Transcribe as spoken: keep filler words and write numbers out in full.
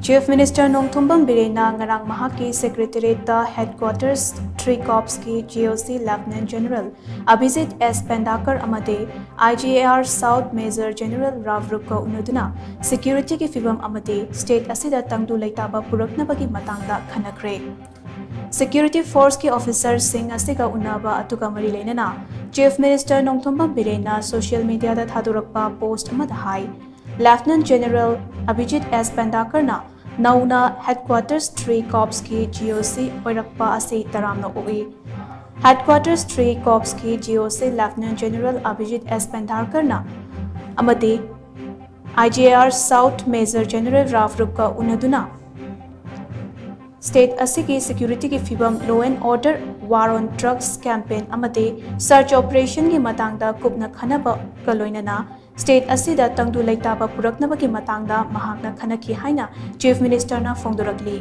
Chief Minister Nongthombam ꯕꯤꯔꯦꯟꯅ ꯉꯔꯥꯡ ꯃꯍꯥꯛꯀꯤ Secretariat ꯇ Headquarters three Corps ꯀꯤ G O C Lieutenant General Abhijit S Pendharkar ꯑꯃꯗꯤ I G A R South Major General Ralf Ruppꯒ ꯎꯅꯗꯨꯅ security ꯒꯤ ꯐꯤꯚꯝ ꯑꯃꯗꯤ state ꯑꯁꯤꯗ ꯇꯪꯗꯨ ꯂꯩꯇꯥꯕ ꯄꯨꯔꯛꯅꯕꯒꯤ ꯃꯇꯥꯡꯗ ꯈꯟꯅꯈ꯭ꯔꯦ꯫ Security force ꯀꯤ officer ꯁꯤꯡ ꯑꯁꯤꯒ ꯎꯅꯕ ꯑꯗꯨꯒ ꯃꯔꯤ ꯂꯩꯅꯅ Chief Minister Nongthombam ꯕꯤꯔꯦꯟꯅ social media ꯗ ꯊꯥꯗꯣꯔꯛꯄ post ꯑꯃꯗ ꯍꯥꯏ, Lieutenant General Abhijit S Pendharkar ꯅ ꯅꯧꯅ Headquarters three Corps ꯀꯤ G O C ꯑꯣꯏꯔꯛꯄ ꯑꯁꯤ ꯇꯔꯥꯝꯅ ꯑꯣꯛꯏ꯫ Headquarters three Corps ꯀꯤ G O C Lieutenant General Abhijit S Pendharkar ꯅ ꯑꯃꯗꯤ I G A R South Major General Ralf Ruppꯀ ꯎꯅꯗꯨꯅ state ꯑꯁꯤꯒꯤ security ꯒꯤ ꯐꯤꯚꯝ, law and order, war on drugs campaign ꯑꯃꯗꯤ search operation ꯒꯤ ꯃꯇꯥꯡꯗ ꯀꯨꯞꯅ ꯈꯟꯅꯕꯒ ꯂꯣꯏꯅꯅ state ꯑꯁꯤꯗ ꯇꯪꯗꯨ ꯂꯩꯇꯥꯕ ꯄꯨꯔꯛꯅꯕꯒꯤ ꯃꯇꯥꯡꯗ ꯃꯍꯥꯛꯅ ꯈꯟꯅꯈꯤ ꯍꯥꯏꯅ Chief Minister ꯅ ꯐꯣꯡꯗꯣꯔꯛꯂꯤ꯫